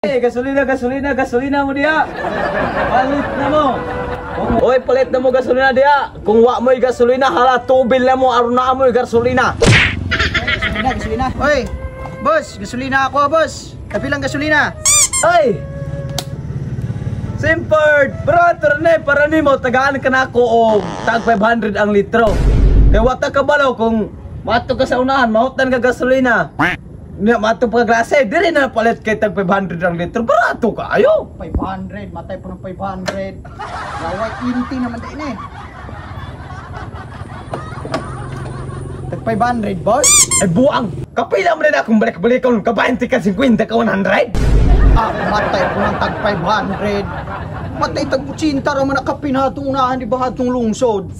Gasolina, gasolina, gasolina mo diha. Palit na mo. Oy, palit na mo gasolina diha. Kung wa mo'y gasolina, hala tubil na mo aron na mo'y gasolina. Gasolina, gasolina. Oy, boss, gasolina ako, boss. Kapilang gasolina. Ay! Simperd! Brother na para nimo tagaan ka na ako og tag 500 ang litro. Kay wa ta kabalo kung mato ka sa unahan, mahutan ka gasolina. Nya mato pa klase, dili na palit kay tag 500 ang litro. Barato kaayo. 500, matay po ng 500. Laway, inti naman din eh. Tag 500, boss? Ay buang! Kapila mo na akong balik-balikon, ka 20 ka 50 ka 100? Ah, matay po ng tag 500. Matay tag 80 ra man nakapinatong unahan di ba hatong lungsod.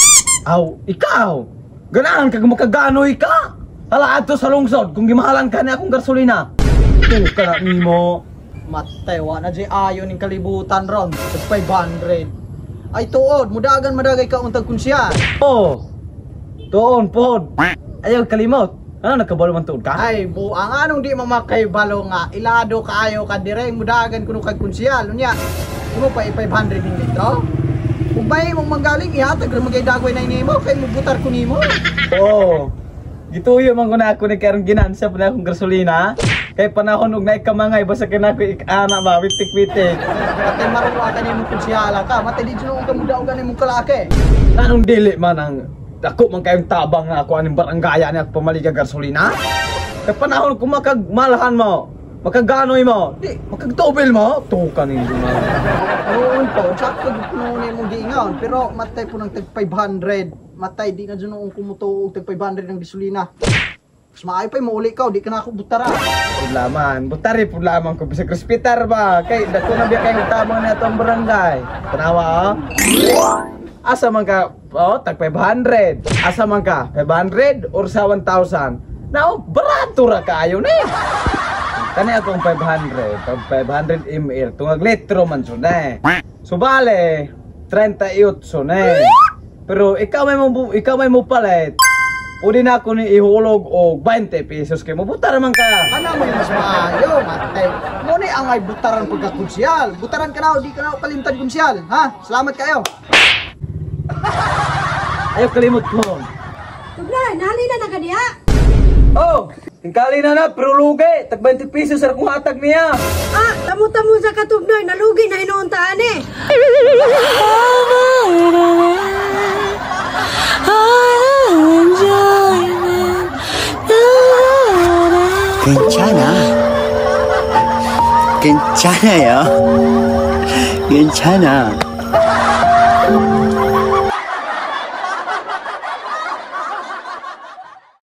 Aw, ikaw! Ganahan kag makaganoy ka! Hala adto sa lungsod kung gimahalan ka ni akong gasolina. Tuka na nimo. Matay, wa na jay ayon ning kalibutan ron. Tag 500. Ay tuod, mudagan madagay ka untag kunsiya. Oh. Tuon pod. Ayaw kalimot. Ano nagkabalo man tuod ka? Ay, buang anong di mamakay-balo nga. Ilado kaayo ka dire, mudagan kuno kag kunsiyal. Unya, imo pa i-500 ning litro? Kung bay mong manggaling, ihatag ra magay dagway na nimo kay mubutar ko nimo. Oo. Gituyo man ko na ako ni karon ginansya pa na akong gasolina. Kay panahon og naay kamangay basta kay nako ik-ana ba witik-witik. Matay maruwa ka nimo kunsiyala ka. Matay di jud ka mudaogan nimong kalaki. Anong dili man ang dako man kayong tabang na ako aning baranggaya ni ako pamalig gasolina? Kay panahon kung makagmalahan mo, makaganoy mo, di makagtubil mo, tuka ninyo man. Noon po, sakto gud kuno nimo giingon, pero matay po ng tag 500. Matay di na jud noong kumutuo og tag 500 ng gasolina. Mas maayo pa muuli ka, di ka na ako butara. Pudlaman, butari pudlaman ko bisag respitar ba kay dako na biya kayong tabang ni atong barangay. Tanawa oh. Asa man ka, oh, tag 500. Asa man ka, 500 or sa 1,000. Now, barato ra kaayo ni. Kani akong 500, pag 500 ml, tungag litro man jud eh. So bale, 38 na eh. Pero ikaw may mo palit. Pwede na ako ni ihulog og 20 pesos kay mabutar man ka. Ano mo yung mas maayo, matay. Mo ni ang ay butaran pagkakunsyal. Butaran ka na, di ka na kalimtan kunsyal, ha? Salamat kayo. Ayaw kalimot ko. Tuglay, nali na na ka diha. Oh, tingkali na na, pero lugi. Tag 20 pesos ra kung hatag niya. Ah, tamo-tamo sa katugnoy, nalugi na hinuon ta ani. 괜찮아. 괜찮아요. 괜찮아.